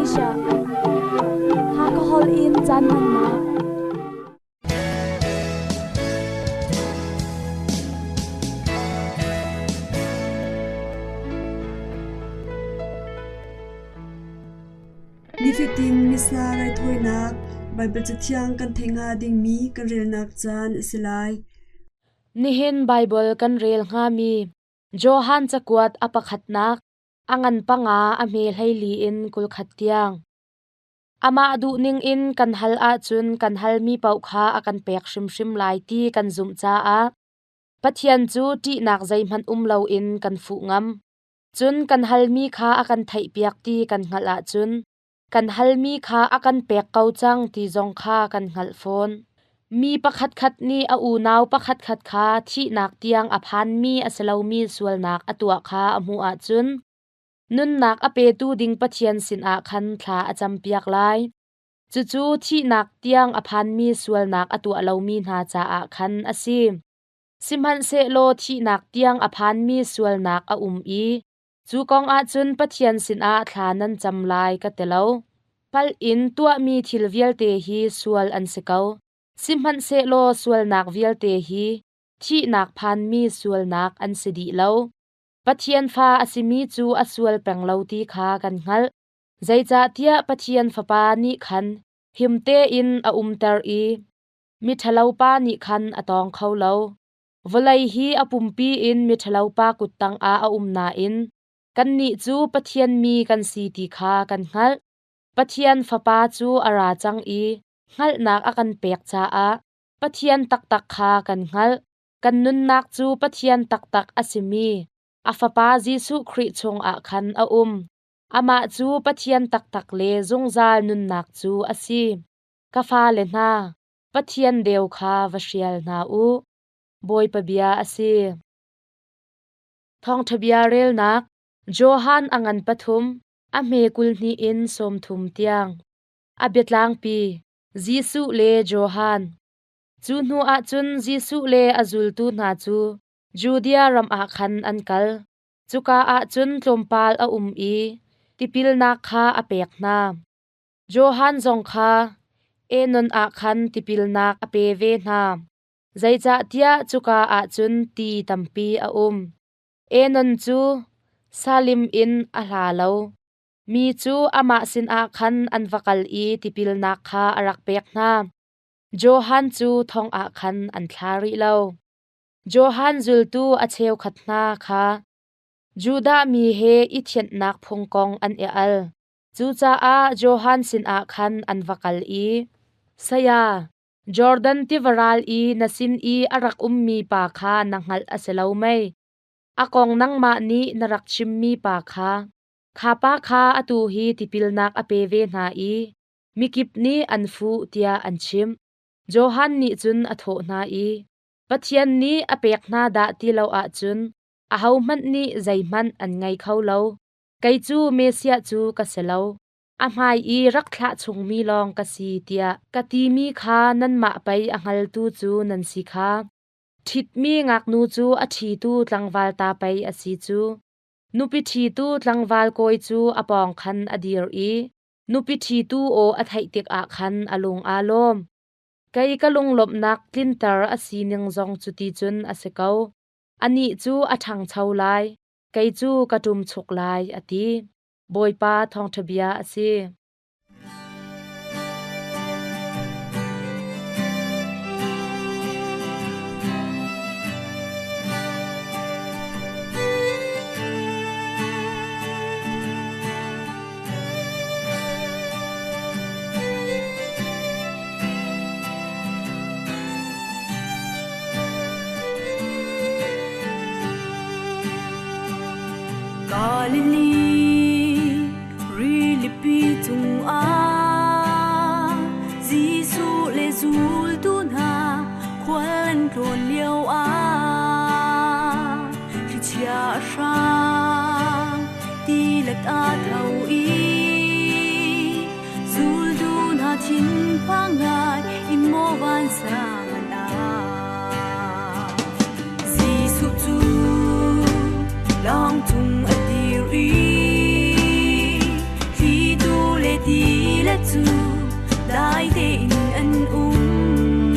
Asia. Hakha in caan hmannak. Nifatin Missa raithawinak Baibal Cathiang kan theih hnga dingmi kan relnak caan a si lai. Nihin Baibal kan rel hngami Johan cakuat a pakhatnak a ngan panga a hme hleili in 20 tiang. Amah duhning in kan hal ahcun kan halmi paoh kha a kan pek hrimhrim lai ti kan zumh caah Pathian cu ṭihnak zeihmanh um loin kan fuh ngam. Cun kan halmi kha a kan theihpiak ti kan hngalh ahcun kan halmi kha a kan pek ko cang ti zong kha kan hngalh fawn. Mi pakhatkhat nih a unau pakhatkhat kha thihnak tiang a phanmi a si lomi sualnak a tuah kha a hmuh ahcun nunnak a petu ding Pathian sinah khan thla a campiak lai. Cucu thihnak tiang a phanmi sualnak a tuah lomi hna caah khan a si. Sihmanhsehlaw thihnak tiang a phanmi sualnak a um i cu kong ah cun Pathian sinah thla nan cam lai ka ti lo. Palh in tuahmi thil vialte hi sual an si ko. Sihmanhsehlaw sualnak vialte hi thihnak phanmi sualnak an si dih lo. Pathian fa a simi cu a sual peng lo ti kha kan hngalh. Zeicahtiah Pathian Fapa nih khan him tein a umter i miṭhalopa nih khan a tawng kho lo. Vawlei hi a pumpi in miṭhalopa kut tangah a um nain kannih cu Pathian mi kan si ti kha kan hngalh. Pathian Fapa cu a ra cang i hngalhnak a kan pek caah Pathian taktak kha kan hngalh. Kan nunnak cu Pathian taktak a simi a Fapa Jesuh Khrih chungah khan a um. Amah cu Pathian taktak le zungzal nunnak cu a si. Ka fale hna, Pathian deu kha va hrial hna u. Bawipa bia a si. Thawngṭha bia relnak Johan a ngan pathum, a hme 22 in 30 tiang. A biatlangpi Jesuh le Johan. Cu hnu ah cun Jesuh le a zultu hna cu Judea ram ah khan an kal. Cuka ah cun tlawmpal a um i tipilnak kha a pek hna. Johan zong kha Enon ah khan tipilnak a pe ve hna. Zeicahtiah cuka ah cun ti tampi a um. Enon cu Salim in a hla lo. Mi cu amah sinah khan an va kal i tipilnak kha a rak pek hna. Johan cu thong ah khan an thla rih lo. Johan zultu a cheukhat hna kha Judah mi he i thianhnak phung kong an i al. Cucaah Johan sinah khan an va kal i, Saya, Jordan tiva ral i na sin i a rak ummi pa kha na hngalh a si lo mei? A kong nangmah nih na rak chimmi pa kha, kha pa kha atu hi tipilnak a pe ve hna i mikip nih an fuh tiah an chimh. Johan nih cun a thawh hna i, Pathian nih a pek hna dah ti lo ahcun ahohmanh nih zeihmanh an ngei kho lo. Kei cu Messiah cu ka si lo. A hmai i rak thlah chungmi lawng ka si tiah ka timi kha nanmah pei a hngaltu cu nan si kha. Ṭhitmi ngaknu cu a ṭhitu tlangval ta pei a si cu. Nupi ṭhitu tlangval kawi cu a pawng khan a dir i nupi ṭhitu aw a theih tikah khan a lung aa lawm. Kei ka lunglawmhnak tlinter a sining zong cuti cun a si ko. Anih cu a ṭhangcho lai, kei cu ka ṭumchuk lai, a ti. Bawipa thawngṭha bia a si. Galilee rilipi cungah Jesuh le zultu hna khual an tlawn lio ah thlichia a hrang tilet a tho i zultu hna thinphang ngai in maw vansang an au. Jesuh cu lawng cung a dir i thlitu le cu dai tein an um.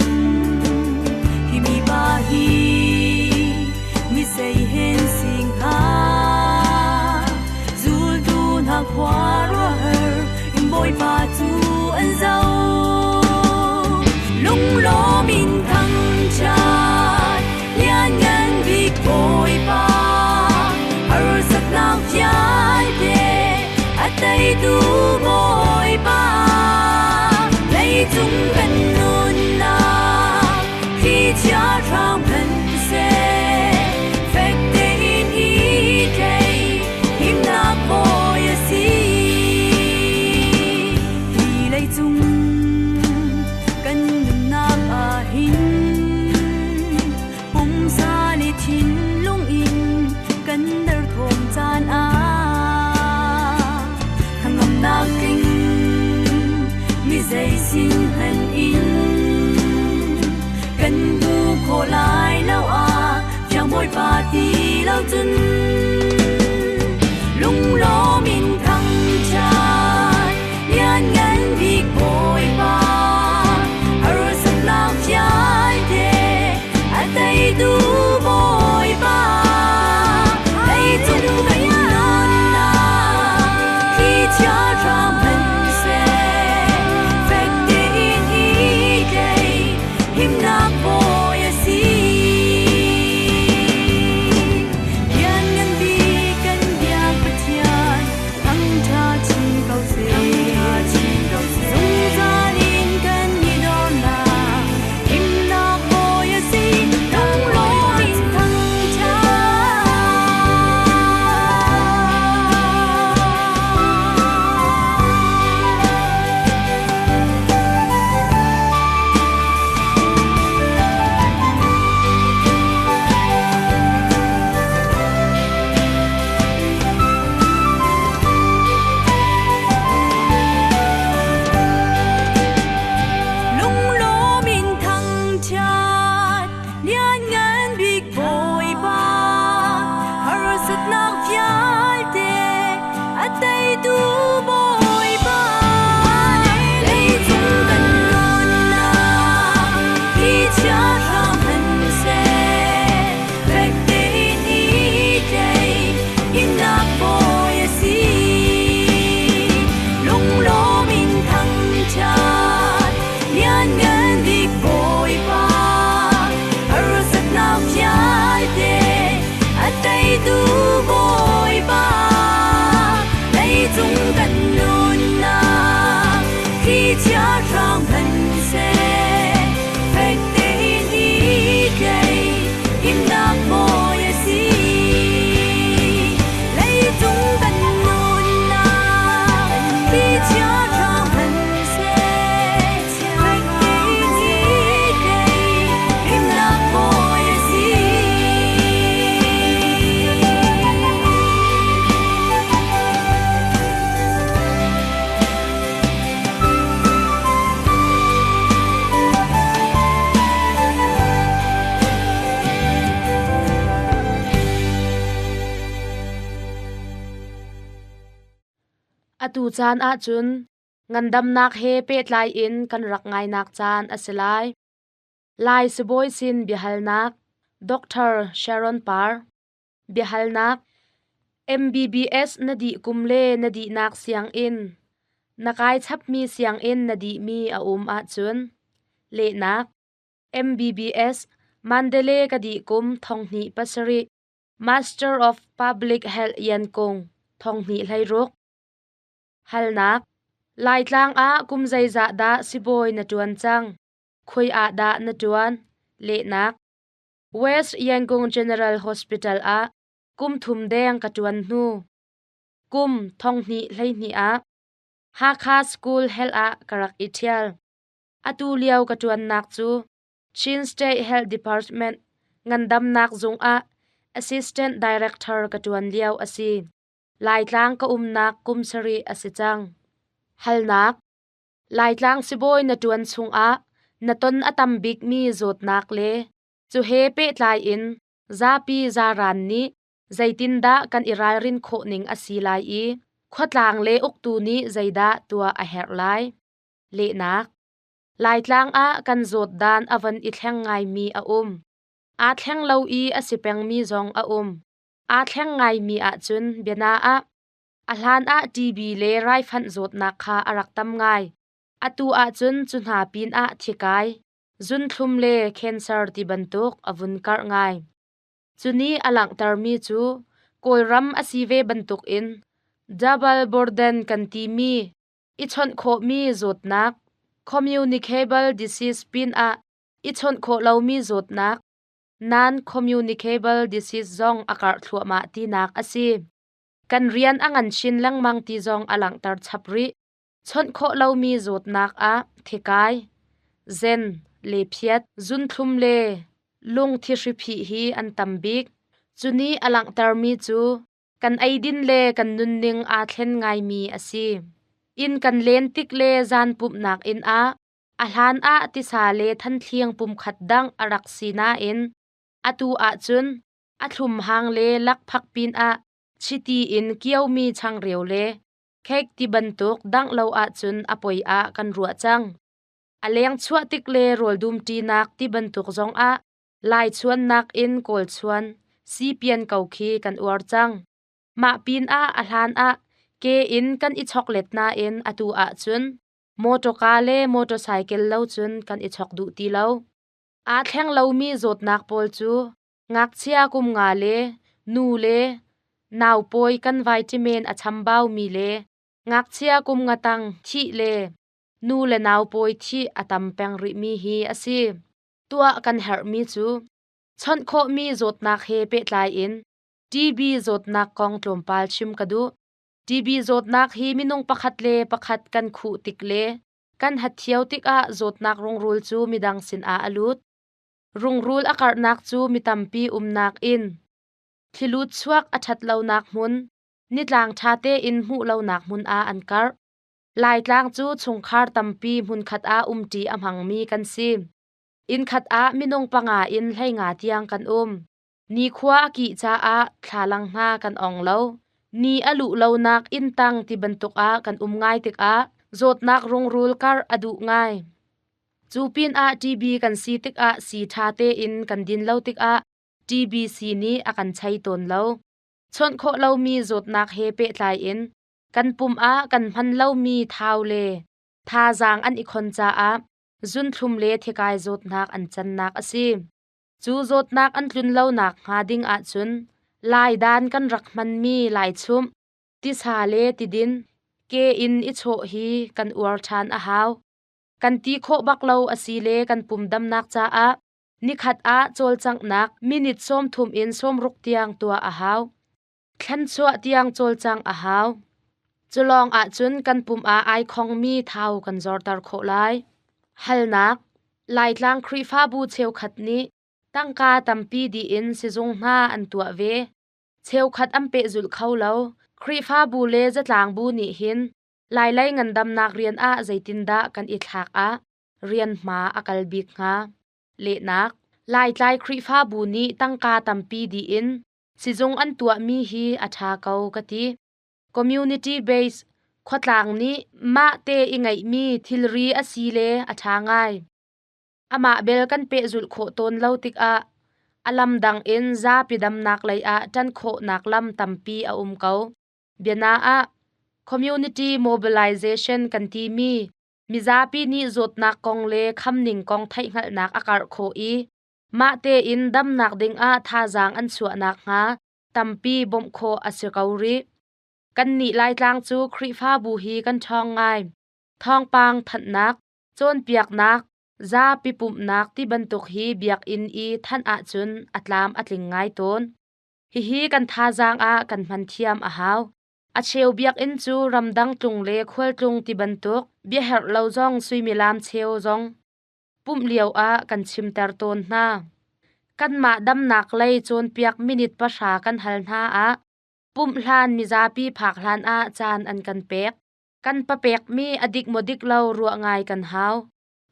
Hi mipa hi mi zei hen si hnga? Zultu hna khuaruahhar in Bawipa cu an zoh. Lunglawm in thangṭhat, Lianngan Bik Bawipa, harsatnak vialte a teitu Bawipa. Leicung kan nunnak thlichia hrang hmanhseh, fek tein i tlei, himnak bawi a si. Hi leicung kan nunnak ah hin pumsa le thinlung in kan derthawm caan ah hnangamnak tling mi zei sin hmanh in kan hmu khawh lai lo ah Thiang Bawipa ti lo cun lunglawm in thangṭhat Lianngan Bik Bawipa harsatnak vialte a teitu Bawipa leicung kan nunnak thlichia hram hmanhseh fek tein i tlei himnak bawi a si. Lianngan Bik kan biak Pathian thangṭha chin ko seh. Zungzal in kan i dornak himnak bawi a si. Lunglawm in Lunglawm in thangṭhat, Lianngan Bik Bawipa, harsatnak vialte a teitu Bawipa. Leicung kan nunnak thlichia hram hmanhseh, fek tein i tlei, himnak bawi a si. Lunglawm in thangṭhat, Lianngan Bik Bawipa, harsatnak vialte a teitu Bawipa. Leicung kan nunnak thlichia hrang hmanhseh, fek tein i tlei, himnak bawi a si. Leicung kan nunnak thlichia hrang hmanhseh, fek tein i tlei, himnak bawi a si. Atu caan ahcun ngandamnak he pehtlai in kan rak ngainak caan a si lai. Lai sibawi sin biahalnak Dr. Sharon Parr Biahalnak MBBS na dih kum le na dihnak sianginn na kai chapmi sianginn na dihmi a um ahcun lehnak MBBS Mandalay ka dih kum 2007 Master of Public Health Yankung 2016 Halnak Laitlang ah kum zeizah dah sibawi na ṭuan cang? Khoi ah dah na ṭuan? Lehnak West Yangon General Hospital ah kum thum deng ka ṭuan hnu kum 2012 ah Hakha School Health ah ka rak i ṭhial. Atu lio ka ṭuannak cu Chin State Health Department ngandamnak zung ah Assistant Director ka ṭuan lio a si. Laitlang ka umnak kum sarih a si cang. Halnak Laitlang sibawi na ṭuan chungah na ton a tam bikmi zawtnak le cu he pehtlai in zapi zaran nih zeitindah kan i ralrin khawh ning a si lai i khuatlang le uktu nih zeidah tuah a herh lai? Lehnak Laitlang ah kan zawt dan a van i thleng ngaimi a um. Aa thleng lo i a si pengmi zong a um. Aa thleng ngaimi ahcun biana ah a hlan ah TB le raifanh zawtnak kha a rak tam ngai. Atu ahcun cu hna pinah thikai, zunthlum le cancer ti bantuk a vun karh ngai. Cu nih a langhtermi cu Kawlram a si ve bantukin double burden kan timi i chawnh khawhmi zawtnak communicable disease pinah i chawnh khawh lomi zawtnak non-communicable disease zong a karh thluahmah tinak a si. Kan rian a ngan chin lengmang ti zong a langhter chap rih. Chawnh khawh lomi zawtnak ah thikai, zen, lephiat, zunthlum le lungthi hriphih hi an tam bik. Cu nih a langhtermi cu kan eidin le kan nunning aa thlen ngaimi a si. Inn kan len tik le zan pumhnak inn ah a hlan ah tisa le thanthling pumkhat dang a rak si nain atu ahcun a thlum hang le lakphak pinah chiti in kiomi changreu le Cake ti bantuk dangh lo ahcun a poi ah kan ruah cang. A leng chuah tik le rawl dumṭinak ti bantuk zongah Lai chuannak in Kawl chuan sipian ko khi kan uar cang. Mah pinah a hlan ah ke in kan i choklet nain atu ahcun mawṭawka le motorcycle lo cun kan i chok duh ti lo. Aa thleng lomi zawtnak pawl cu Ngakchia kum nga le nu le naupawi kan vitamin a chambaumi le ngakchia kum nga tang thih le nu le naupawi thih a tam peng rihmi hi a si. Tuah kan herhmi cu chawnh khawhmi zawtnak he pehtlai in TB zawtnak kong tlawmpal chim ka duh. TB zawtnak hi minung pakhat le pakhat kan khuh tik le kan hatthio tikah zawtnak rungrul cu midang sinah a lut. Rungrul a karhnak cu mi tampi umnak inn, thlilut chuak a ṭhat lonak hmun, nitlang ṭha tein hmuh lonak hmun ah an karh. Laitlang cu chungkhar tampi hmunkhat ah umṭi a hmangmi kan si. Innkhat ah minung panga in 15 tiang kan um. Nikhua a kih caah thlalang hna kan ong lo. Ni a luh lonak inn tang ti bantuk ah kan um ngai tikah zawtnak rungrul karh a duh ngai. Cu pinah TB kan si tikah sii ṭha tein kan din lo tikah TBC nih a kan chei tawn lo. Chawnh khawh lomi zawtnak he pehtlai in kan pum ah kan hman lomi thau le thazaang an i khon caah zunthlum le thikai zawtnak an cannak a si. Cu zawtnak an tlun lonak hnga ding ahcun Lai dan kan rak hmanmi laichumh, tisa le tidin, ke in i chawh hi kan uar ṭhan a hau. Kan ti khawh bak lo a si le kan pum damnak caah nikhat ah cawlcanghnak minute 30 in 60 tiang tuah a hau. Thlanchuah tiang cawlcangh a hau. Cu lawng ahcun kan pum ah ai khongmi thau kan zorter khawh lai. Halnak Laitlang Khrihfabu cheukhat nih tangka tampi dih in sizung hna an tuah ve. Cheukhat an pehzulh kho lo. Khrihfabu le zatlangbu nih hin Lailei ngandamnak rian ah zeitindah kan i thlak ah rian hma a kal bik hnga? Lehnak Laitlai Khrihfabu nih tangka tampi dih in Sizung an tuahmi hi a ṭha ko ka ti. Community based khuatlang nih mah te i ngeihmi thilri a si le a ṭha ngai. Amah bel kan pehzulh khawh tawn lo tikah a lam dang in zapi damnak lei ah ṭan khawhnak lam tampi a um ko. Biana ah, community mobilization kan timi mizapi nih zawtnak kong le khamning kong theihhngalhnak a karh khawh i Mah tein damnak dingah thazaang an chuah nakhnga tampi bawmh khawh a si ko rih. Kannih Laitlang cu Khrihfabu hi kan ṭhawng ngai. Thawngpang thanhnak, cawnpiaknak, zapi pumhnak ti bantuk hi biakinn i thanh ahcun a tlam a tling ngai tawn. Hihi kan thazaang ah kan hman thiam a hau. A cheu biakinn cu ramdang tlung le khualtlung ti bantuk biaherh lo zong suimilam cheu zong pumh lioah kan chimter tawn hna. Kanmah damnak lei cawnpiak minute 10 kan hal hna ah pumh hlan mizapi phak hlan ah caan an kan pek. Kan papekmi a dik maw dik lo ruah ngai kan hau.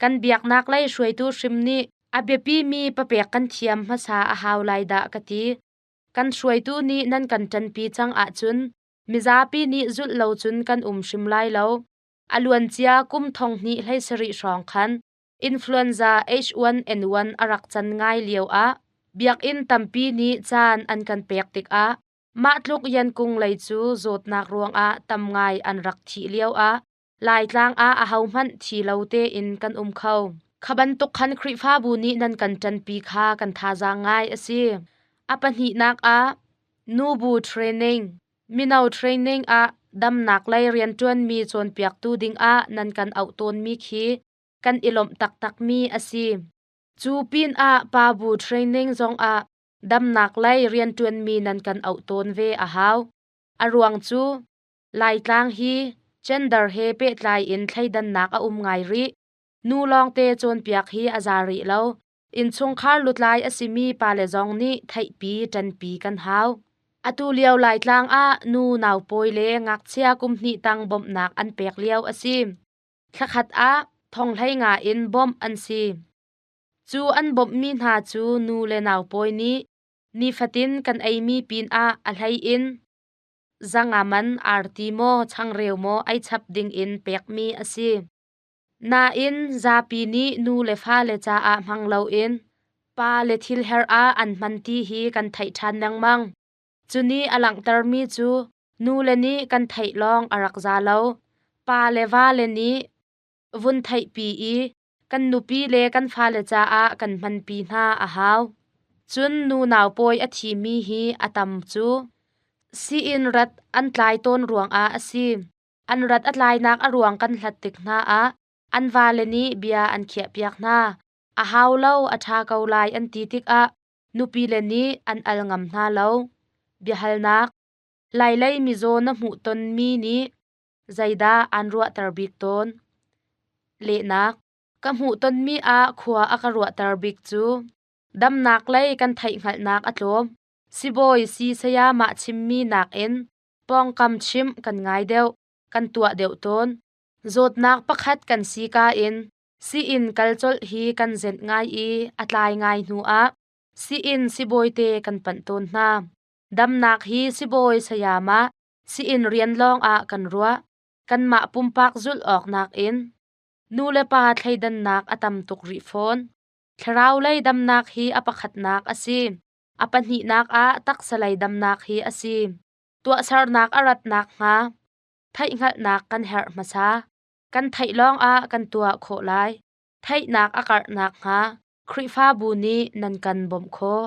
Kan biaknak lei hruaitu hrim nih a biapimi papek kan thiam hmasa a hau lai dah ka ti. Kan hruaitu nih nan kan ṭanpi cang ahcun mizapi nih zulh lo cun kan um hrim lai lo. A luancia kum 2017 hrawng khan influenza H1N1 a rak can ngai lio ah biakinn tampi nih caan an kan pek tikah mah tluk Yankung lei cu zawtnak ruangah tam ngai an rak thih lio ah Laitlang ah ahohmanh thi lo tein kan um kho. Kha bantuk khan Khrihfabu nih nan kan ṭanpi kha kan thazaang ngai a si. A pahnihnak ah nubu training, mino training ah damnak lei rianṭuanmi cawnpiaktu dingah nan kan auh tawnmi khi kan i lawmh taktakmi a si. Cu pinah pabu training zongah damnak lei rianṭuanmi nan kan auh tawn ve a hau. A ruang cu Laitlang hi gender he pehtlai in thleidannak a um ngai rih. Nu lawngte cawnpiak hi a za rih lo. Innchungkhar lutlai a simi pale zong nih theihpi ṭanpi kan hau. Atu lio Laitlang ah nu naupawi le ngakchia kum hnih tang bawmhnak an pek lio a si. Thlakhat ah thonghlei nga in bawmh an si. Cu an bawmhmi hna cu nu le naupawi nih nifatin kan eimi pinah a hlei in zanga man arti maw changreu maw ei chap dingin pekmi a si. Nain zapi nih nu le fale caah hmang loin pa le thil herh ah an hman ti hi kan theih ṭhan lengmang. Cu nih a langhtermi cu nu le nih kan theih lawng a rak za lo. Pa le va le nih vun theihpi i kan nupi le kan fale caah kan hmanpi hna a hau. Cun nu naupawi a thimi hi a tam cu sii-inn rat an tlai tawn ruangah a si. An rat a tlainak a ruang kan hlat tik hna ah an vale nih bia an khiahpiak hna. A hau lo, a ṭha ko lai an ti tikah nupile nih an al ngam hna lo. Biahalnak Lailei mizaw na hmuhtonmi nih zeidah aan ruahter bik tawn? Lehnak Ka hmuhtonmi ah khua a ka ruahter bik cu damnak lei kan theihhngalhnak a tlawm. Sibawi si sayamah chimmi nakin pawngkam chimh kan ngai deuh, kan tuah deuh tawn. Zawtnak pakhat kan si ka in sii-inn kal colh hi kan zenh ngai i a tlai ngai hnu ah sii-inn sibawite kan panh tawn hna. Damnak hi sibawi sayamah sii-inn rian lawng ah kan ruah. Kanmah pumpak zulh awk nakin nu le pa thleidannak a tam tuk rih fawn. Thlarau lei damnak hi a pakhatnak a si. A pahnihnak ah taksa lei damnak hi a si. Tuahsernak a rat nakhnga theihhngalhnak kan herh hmasa. Kan theih lawngah kan tuah khawh lai. Theihnak a karh nakhnga Khrihfabu nih nan kan bawmh khawh.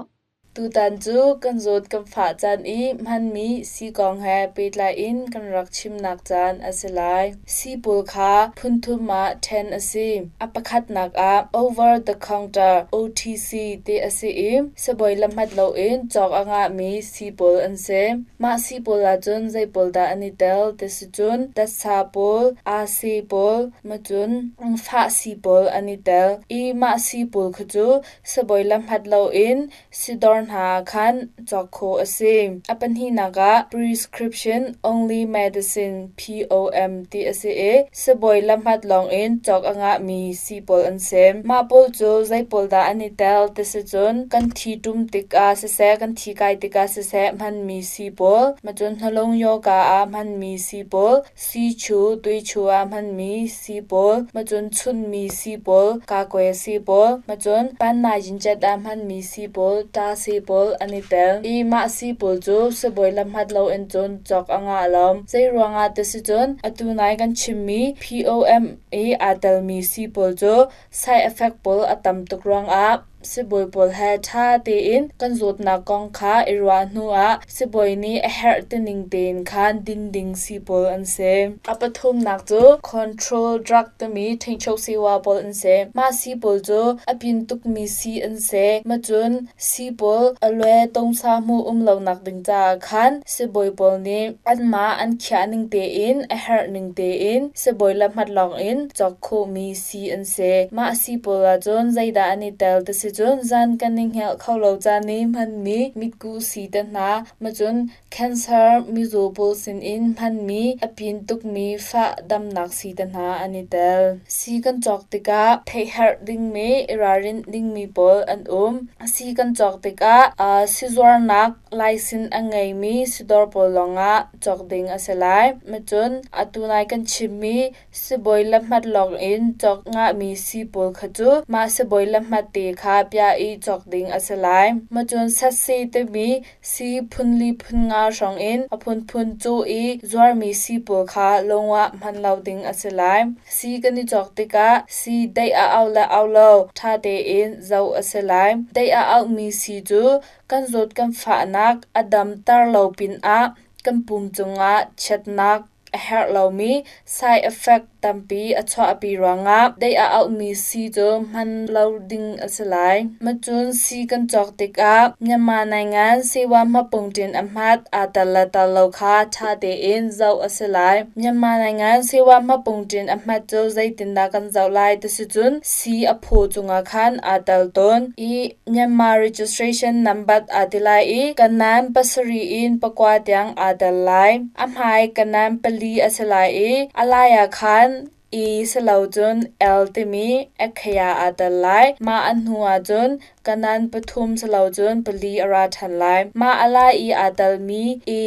Tutan cu kan zawt kan fah caan i hmanmi sii kong he pehtlai in kan rak chimnak caan a si lai. Sii pawl kha phunthum ah ṭhen a si. A pakhatnak ah over the counter OTC ti a si i sibawi lahmat loin cawk a ngahmi sii pawl an si. Mah sii pawl ahcun zei pawl dah an i tel ti si cun datsa pawl, aasi pawl, macun fah sii pawl an i tel i mah sii pawl kha cu sibawi lamhat loin sidawr hna ah khan cawk khawh a si. A pahnihnak ah prescription only medicine POM ti a si i sibawi lamhat lawngin cawk a ngahmi sii pawl an si. Mah pawl cu zei pawl dah an i tel ti si cun kan thi ṭum tikah siseh kan thi kai tikah siseh hmanmi sii pawl, macun hnalung yoga ah hmanmi sii pawl, siichu tuichu ah hmanmi sii pawl, macun chunhmi sii pawl, kakwe sii pawl, macun pannayincet ah hmanmi sii pawl, ṭa sii pawl an i tel. I mah sii pawl cu sibawi lamhat loin cun cawk a ngah lo. Zeiruangah ti si cun atu nai kan chimmi POM i aa telmi sii pawl cu side effect pawl a tam tuk ruangah sibawi pawl he ṭha tein kan zawtnak kong kha i ruah hnuah sibawi nih a herh tining tein khan din ding sii pawl an si. A pathumnak cu control drug timi ṭhingcho siwa pawl an si. Mah sii pawl cu a pin tukmi sii an si. Macun sii pawl a lue tongsa hmuh um lonak ding caah khan sibawi pawl nih anmah an khiah ning tein a herh ning tein sibawi lahmat lawngin cawk khawhmi sii an si. Mah sii pawl ahcun zeidah an i tel ti si. cun zan kan i hngelh kho lo caan i hmanmi mitkuh sii te hna, macun cancer mizaw pawl sinin hmanmi a pin tukmi fah damnak sii te hna an i tel. Sii kan cawk tikah theihherh dingmi, i ralrin dingmi pawl an um. Sii kan cawk tikah sizuarnak laisin a ngeimi sidawr pawl lawngah cawk ding a si lai. Macun atu nai kan chimmi Sibawi lahmat lawng in cawk ngahmi sii pawl kha cu mah sibawi lahmat te kha piah i cawk ding a si lai. Macun satsi timi sii phunli phunnga hrawng in a phunphun cuh i zuarmi sii pawl kha lungah hman lo ding a si lai. Sii kan i cawk tikah sii deih a au le au lo ṭha tein zoh a si lai. Deih a auhmi sii cu kan zawt kan fahnak a damter lo pinah kan pum cungah chiatnak a herh lomi side effect tampi a chuahpi ruangah deih a auhmi sii cu hman lo ding a si lai. Macun sii kan cawk tikah Myanmar naingan sewa hmapungṭin a hmat aa tel le tel lo kha ṭha tein zoh a si lai. Myanmar naingan sewa hmapungṭin a hmat cu zeitindah kan zoh lai ti si cun sii a phaw cungah khan aa tel tawn i Myanmar registration number aa ti lai i kanan pasarih in pakua tiang aa tel lai. A hmai kanan pali a si lai i a lai ah khan E si lo cun L timi ekkhaya aa tel lai. Mah a hnu ah cun kanan pathum si lo cun pali a ra ṭhan lai. Mah a lai i aa telmi E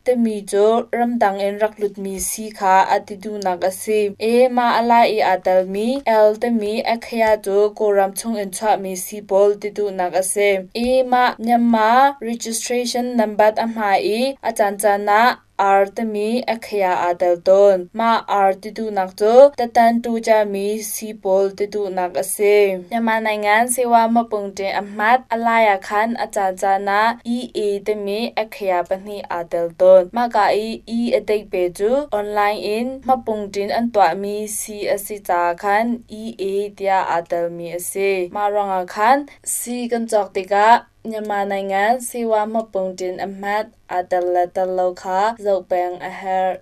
timi cu ramdang in rak lutmi si kha a ti duhnak a si. E mah a lai i aa telmi L timi ekkhaya cu Kawlram chungin chuahmi si pawl ti duhnak a si. I mah Myanmar registration number a hma i a caancaan ah R timi ekkhaya aa tel tawn. Mah R ti duhnak cu tatan tucami si pawl ti duhnak a si. Myanmar naingan sewa mapungṭe a hmat a lai ah khan a caancaan ah EA timi ekkhaya pahnih aa tel tawn. Mahka i E a deih pe cu online in hmapungṭin an tuahmi si a si caah khan EA tiah aa telmi a si. Mah ruangah khan sii kan cawk tikah Myanmar naingan siwa hmapungṭin a hmat aa tel le tel lo kha zoh peng a herh.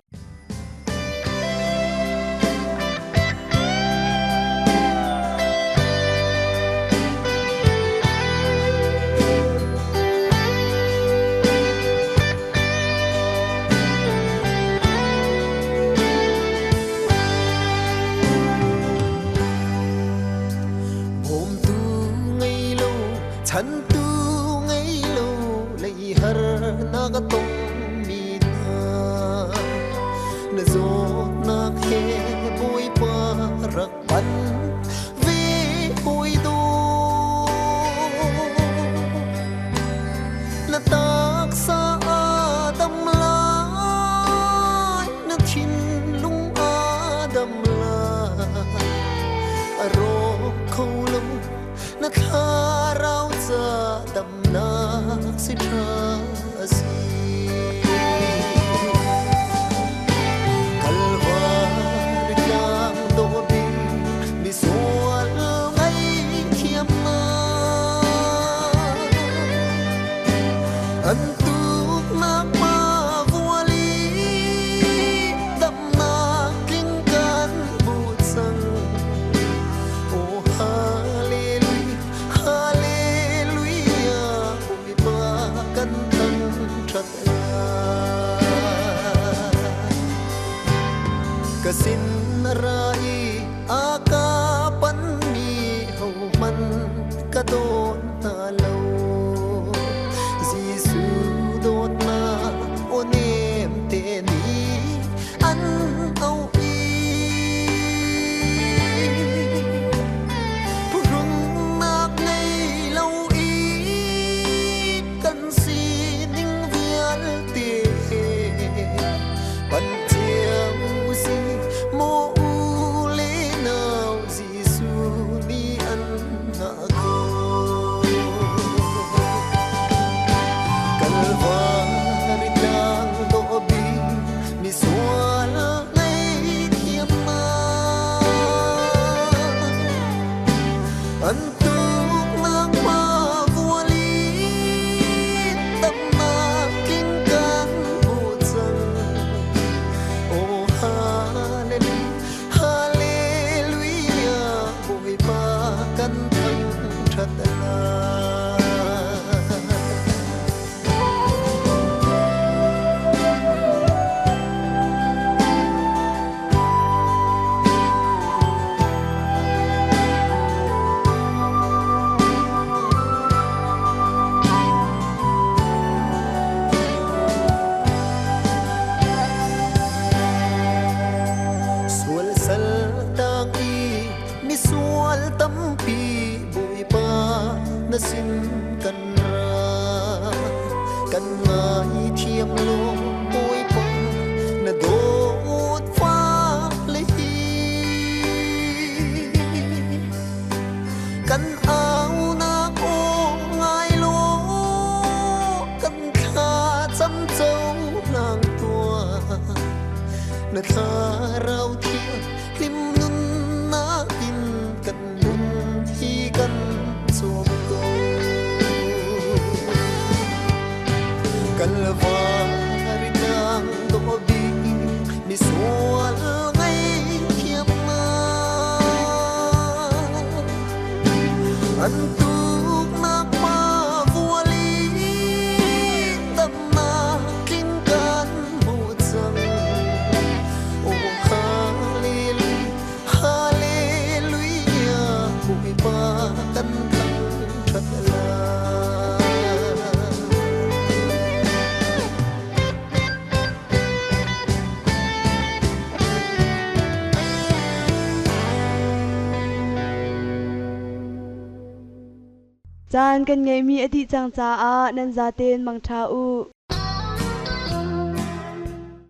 Bawmtu ngei lo, chantu ngei lo, lei har na ka tong mi hna. Na zawtnak he Bawipa rak pan ve hawi dawt. Na taksa a dam lai, na thinlung a dam lai. A rawk kho lo, na thlarau ca damnak si ṭha a si. Kalvari tlang dawh bik misual ngaihthiamnak an tuknak ma vual i damnak tling kan hmu cang. Aw hallelujah, hallelujah, Bawipa kan thangṭhat lai. Ka sin ra i a ka panmi hohmanh ka dawn hna lo. Jesuh dawtnak aw nem te nih an auh i phuhrunnak ngei lo i kan sining vialte pan cio si maw u Ngaithiam law Bawipa na dawt fale hi. Kan aunak aw ngai law kan thlacam cohlang tuah. Na thlarau thiang hlim nunnak in kan nun hi kan cawm ko. Kalvari tlang dawh bik misual ngaihthiamnak an tuknak pa vual i damnak tling kan hmu cang. O Hallelujah, Hallelujah, Bawipa kan thangṭhat lai. Caan kan ngeihmi a dih cang caah nan zaten mangṭha u.